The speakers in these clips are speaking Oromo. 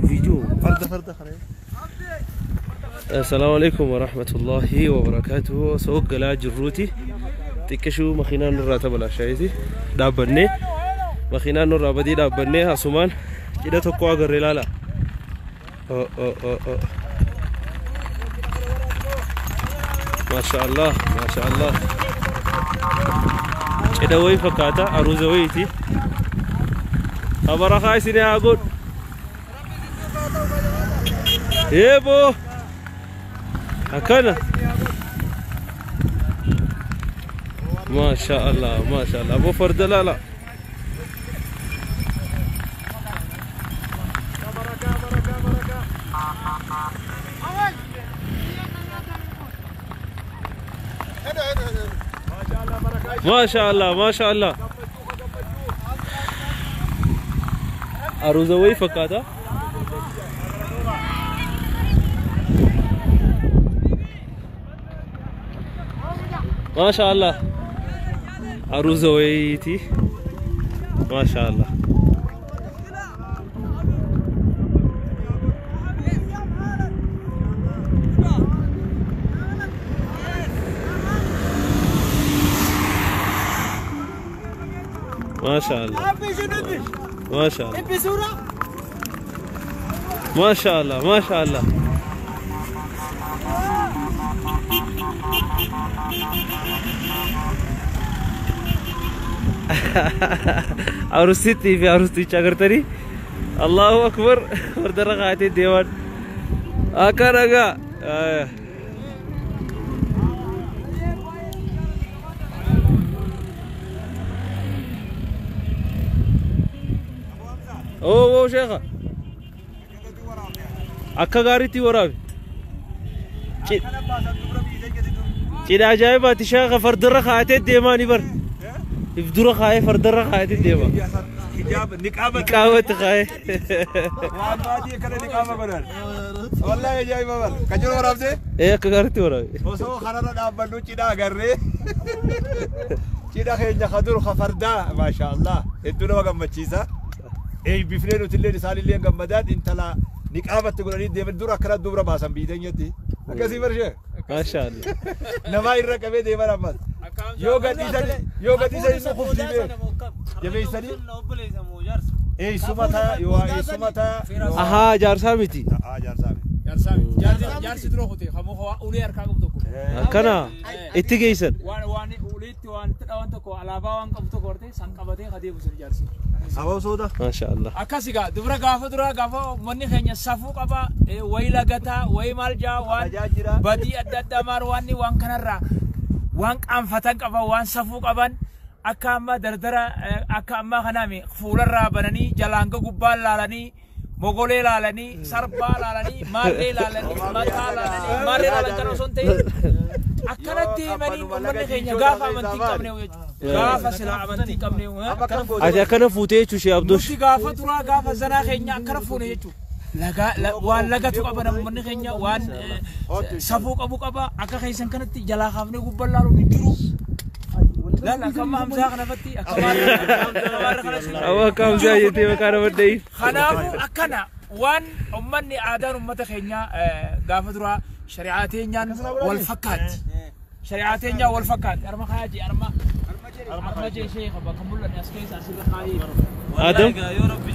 Viidiyoo. Farda farda kana. Assalaamu alaikum warahmatullahi wabarakaatuhu. Osoo galaa jirruuti xiqqishuu makiinaan nurraa tabalaashaayiti dhaabbannee makiinaan nurraa badii dhaabbannee asumaan cidha tokko agarre ilaala. Maasha Allah, maasha Allah. Cidha wayii fakkaata, aruuza wayiiti. Kabarakaa isin haa godhu. Eeboo! Akkana. Maasha Allah, maasha Allah. Aboo farda laala. Maasha Allah, maasha Allah. Aruuza wayii fakkaata. Maasha Allah. Aruuza wayiiti. Maasha Allah. Maasha Allah. Maasha Allah. Maasha Allah, maasha Allah. Arustittii fi arusticha agartanii Allahu akbar fardarra kaa'atee deeman akka dhagaa. Oo sheekha akka gaariitti waraabe. Cidha ajaa'ibaati sheekha fardarra kaa'atee deemaani bar. If dura kaa'ee fardarra kaa'atee deema. Hijaaba niqaaba. Niqaabatti kaa'ee. Waan baadii kana niqaaba godhan. Wallaahi ajaa'iba bar. Kan jiru waraabdee? Ee akka gaariitti waraabe. Osoo kanarra dhaabbannu cidha agarree. Cidha keenya ka dur ka fardaa maasha Allah hedduu nama gammachiisa. Eebbifnee nuti illee isaanillee gammadaan intala niqaabatti godhanii deeman dura akkana dubra baasan biiteenyatti. Akkasii barshee. Maasha Allah. Namaa irra qabee deeman ammas. Yoo gadhiisan yoo gadhiisan inni kuftii beeku. Jabeessanii. Eessuma ta'a yoo eessuma ta'a. Ahaa jaarsaa miti. Haa jaarsaa miti. Jaarsi dura kute kamuu ulee harkaa qabu tokko. Akkana itti geessan. Waan uleetti waan itti dhawan tokko alaabaa waan qabu tokko hortee san qabatee kadeemu sun jaarsi. Sababa sooda. Maasha Allah. Akkas egaa dubra gaafa duraa gaafa uummanni keenya safuu qaba wayi lagataa wayi maal jaa waan badii adda addaa maal waan waan kanarraa waan qaanfatan qaba waan safuu qaban akka amma dardara akka ammaa kanaami fuularraa bananii jalaan gubbaan laalanii mogolee laalanii sarbaa laalanii maallee laalanii mataa laalanii maallee laalan kan osoo hin ta'in akkanatti himanii uummanni keenya gaafa amantii hin qabne jechuudha. Gaafa silaa amantii hin qabne. Ati akkana fuutee jechuu ishee Abdoosh. Nuti gaafa duraa gaafa zanaa keenya akkana fuune jechuudha. Lagaa waan lagatu qaba uummanni keenya waan safuu qabu qaba akka keessan kanatti jalaa kaafnee gubbaan laaluun hin jiru. Laal akka amma Hamzaa kanafatti akka maarra kanatti. Awwa akka Hamzaa jettee maqaa nama dha'iif. Kanaafuu akkana waan uummanni aadaan uummata keenyaa gaafa duraa shari'aa teenyaan wal fakkaatti. Shari'aa teenyaan wal fakkaatti. Arma kaayyaa arma arma jee ishee qaba kan mul'anne as keessa asirra kaayee. Adam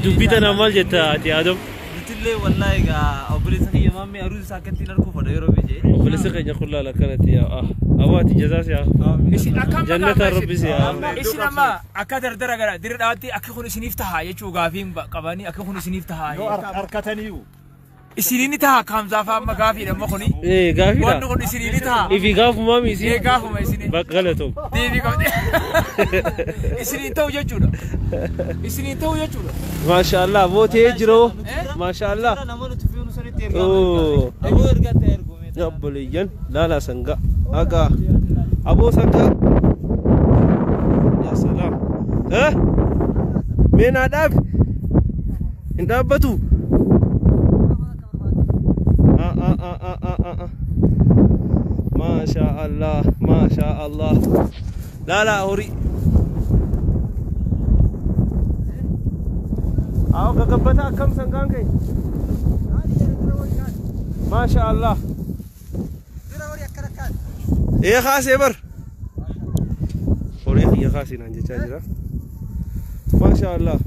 dubbii tanaan maal jetta ati Adam? Nutillee wallaahi egaa obboleessa kiyya maammee aruusa isaa akkattiin arguu fedha yeroo biyye. Obboleessa keenya kun laala akkanatti yaa awaati jazaa si haa. Isin akka amma Jannata Rabbi si haa. Isin amma akka dardara gara dirra dhaatti akka kun isiniif tahaa jechuu gaafiin qabanii akka kun isiniif tahaa. Yoo harkataniiyu. Isinii ni tahaa kaamzaa fa'aa amma gaafiidha amma kuni. Ee gaafiidha. Wanni kun isinii ni tahaa. Ifi gaafumaa misi. Ee gaafuma isinii. Bakka galatoom. Deebii qabdi. Isiniin ta'u jechuudha. Isiniin ta'u jechuudha. Maasha Allah bootee jiroo. Maasha Allah. Nama nuti feenu sanitti ergaa. Oo. Aboo ergaa ta'e ergume. Obboleeyyan laala sangaa. Haqa. Aboo sangaa. Yaa salaam. Eh? Mee naa dhaabi. Hin dhaabbatu. Maasha Allah, maasha Allah. Laala horii. Awo gaggabbata akkam sangaan keenya? Maasha Allah. Ee kaasee bar. Horii kiyya kaasee naan jechaa jira. Maasha Allah.